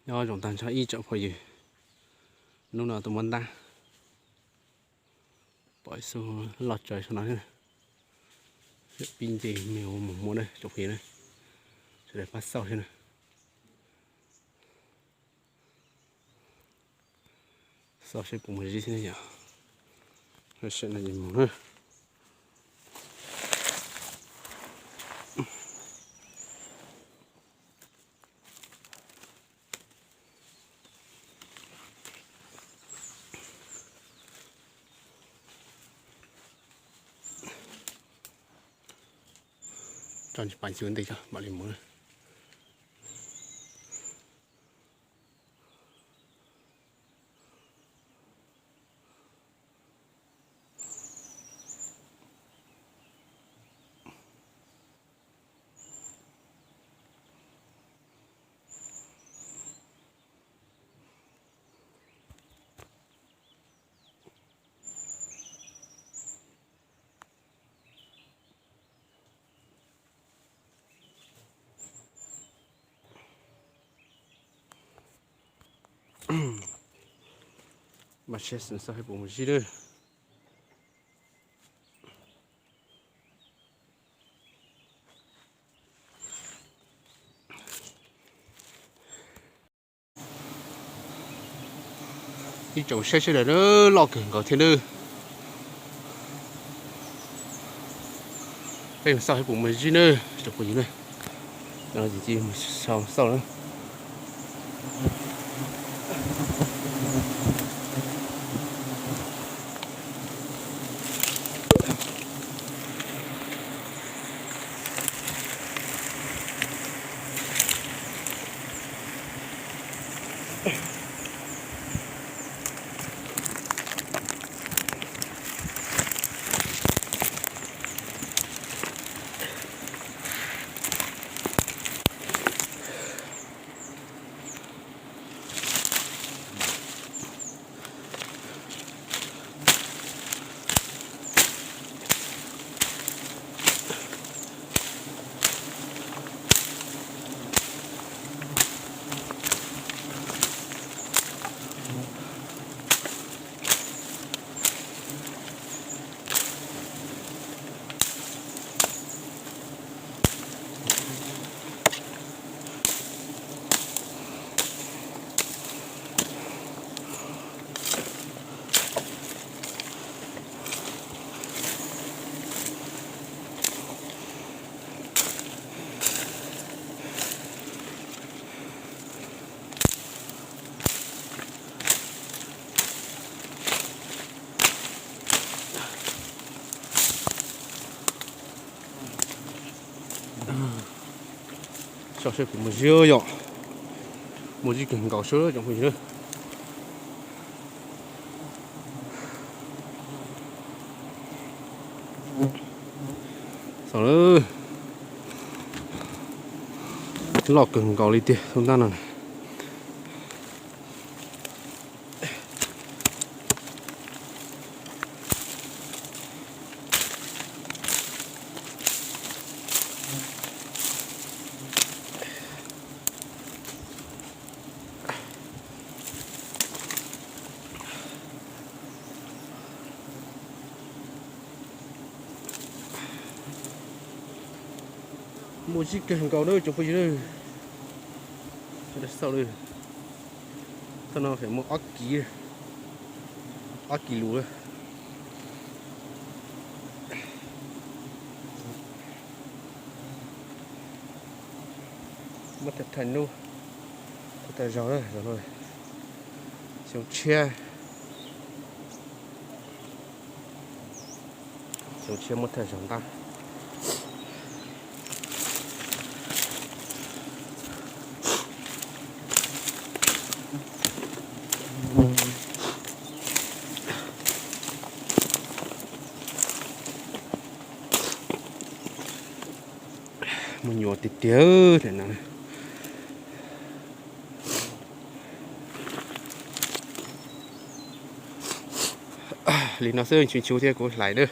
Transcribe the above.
Nyob zoo tag nrho ib tsoom phooj ywg, hnub no tuaj muab ntab, pom ib xub loj tsawv saum no thiab. Pib nce me mus muab na tsoom phooj ywg na, sawv daws pab xauj thiab na. Xauj seb puas muaj zib thiab ne yom. Sawv daws mus na. Tso ntsej pais xyuas ntej tso mam li mus na. Mas siab xav saib puas muaj zib lawm. Ib tsoom saib sawv daws na, loj kawg nkaus thiab nawb. Peb mus xauj saib puas muaj zib na, tsoom phooj ywg na. Mus xauj na. Xauj seb puas muaj zib yom. Muaj zib kawg nkaus sub cov phooj ywg. Xauj, loj kawg nkaus li tiag tus ntab no. Muaj zib kawg nkaus na cov phooj ywg. Sawv daws xauj na. Thaum no muaj ob kis, ob kis lus. Muab thawj thawj hnub, thawj thawj zaug na, zaum no xyoo tshiab. Xyoo tshiab muab thawj zaug ntab. Muaj nyuam tiag tiag na. Li no xwb, nchuv nchuv thiab kuv hlais na.